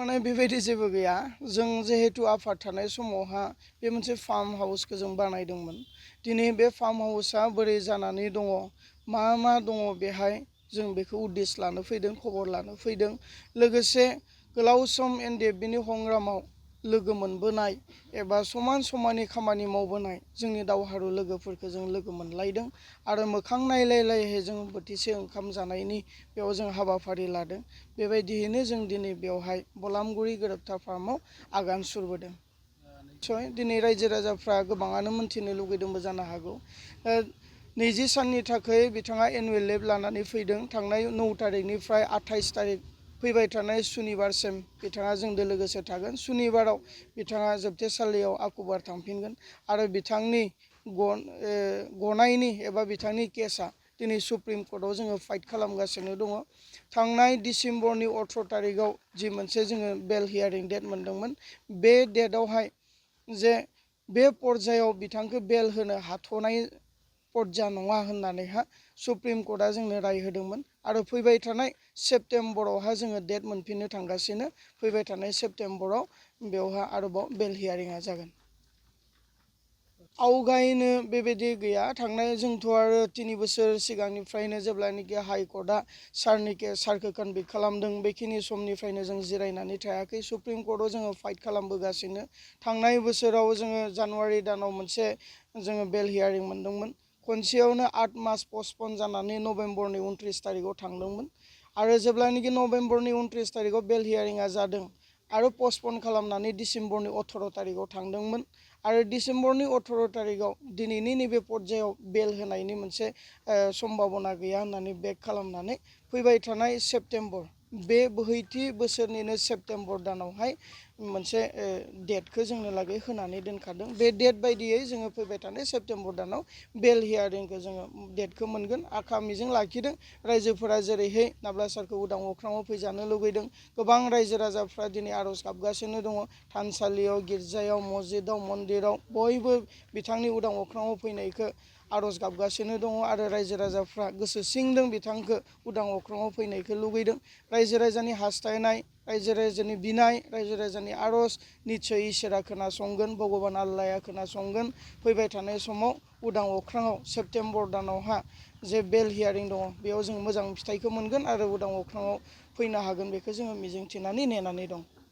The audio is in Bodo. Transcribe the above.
माने बेबायदि जेबो गैया जों जिहेतु आफाद थानाय समावहा बे मोनसे फार्म हाउसखौ जों बानायदोंमोन दिनै बे फार्म हाउसआ बोरै जानानै दङ मा दङ बेहाय जों बेखौ उद्देश लानो फैदों खबर लानो फैदों लोगोसे गोलाव सम एनडिएफबिनि हंग्रामाव लोगो मोनबोनाय एबा समानै खामानि मावबोनाय जोंनि दावहारु लोगोफोरखौ जों लोगो मोनलायदों आरो मोखां नायलायलायहै जों बोथिसे ओंखाम जानायनि बेयाव जों हाबाफारि लादों बेबायदियैनो जों दिनै बेवहाय बलामगुरि गोरोबथा फार्माव आगान सुरबोदों निस्सय दिनै रायजो राजाफ्रा गोबाङानो मोनथिनो लुगैदोंबो जानो हागौ 20 साननि थाखाय बिथाङा एनुवेल लिभ लानानै फैदों थांनाय 9 तारिखनिफ्राय 28 तारिख फैबाय थानाय सुनिबारसिम बिथाङा जोंजों लोगोसे थागोन सुनिबाराव बिथाङा जोबथेसालियाव आकुबार थांफिनगोन आरो बिथांनि गनायनि एबा बिथांनि केसआ दिनै सुप्रिम कर्टआव जोङो फाइट खालामगासिनो दङ थांनाय डिसेम्बरनि 18 तारिखआव जि मोनसे जोङो बेल हियारिं डेट मोनदोंमोन बे डेटआवहाय जे बे पर्यायाव बिथांखौ बेल होनो हाथ'नाय पर्या नङा होननानैहा सुप्रिम कर्टआ जोंनो राय होदोंमोन आरो फैबाय थानाय सेप्तेम्बरावहा जोङो डेट मोनफिननो थांगासिनो फैबाय थानाय सेप्तेम्बराव बेवहा आरोबाव बेल हियारिंआ जागोन आवगायनो बेबायदि गैया थांनाय जोंथ' आरो 3 बोसोर सिगांनिफ्रायनो जेब्लानोखि हाइकर्टआ सारखौ कनभिक्ट खालामदों बेखिनि समनिफ्रायनो जों जिरायनानै थायाखै सुप्रिम कर्टआव जोङो फाइट खालामबोगासिनो थांनाय बोसोराव जोङो जानुवारि दानाव मोनसे जोङो बेल हियारिं मोनदोंमोन खनसेयावनो 8 मास पस्टपन जानानै नभेम्बरनि 29 तारिखआव थांदोंमोन आरो जेब्लानोखि नभेम्बरनि 29 तारिखआव बेल हियारिंआ जादों आरो पस्टपन खालामनानै डिसेम्बरनि 18 तारिखआव थांदोंमोन आरो डिसेम्बरनि 18 तारिखआव दिनैनि नैबे पर्यायाव बेल होनायनि मोनसे सम्भाबना गैया होननानै बेक खालामनानै फैबाय थानाय सेप्तेम्बर बे बोहैथि बोसोरनिनो सेप्तेम्बर दानावहाय मोनसे डेटखौ जोंनो लागै होनानै दोनखादों बे डेट बायदियै जोङो फैबाय थानाय सेप्तेम्बर दानाव बेल हियारिंखौ जोङो डेटखौ मोनगोन आखा मिजिं लाखिदों रायजोफोरा जेरैहाय नाब्ला सारखौ उदां अख्राङाव फैजानो लुगैदों गोबां रायजो राजाफ्रा दिनै आर'ज गाबगासिनो दङ थानसालियाव गिर्जायाव मस्जिदाव मन्दिराव बयबो बिथांनि उदां अख्राङाव फैनायखौ आर'ज गाबगासिनो दङ आरो रायजो राजाफ्रा गोसो सिंदों बिथांखौ उदां अख्राङाव फैनायखौ लुगैदों रायजो राजानि हास्थायनाय रायजो राजानि बिनाय रायजो राजानि आर'ज निस्सय इसोरा खोनासंगोन भगबान आल्लाया खोनासंगोन फैबाय थानाय समाव उदां अख्राङाव सेप्तेम्बर दानावहा जे बेल हियारिं दङ बेयाव जों मोजां फिथाइखौ मोनगोन आरो उदां अख्राङाव फैनो हागोन बेखौ जोङो मिजिंथिनानै नेनानै दं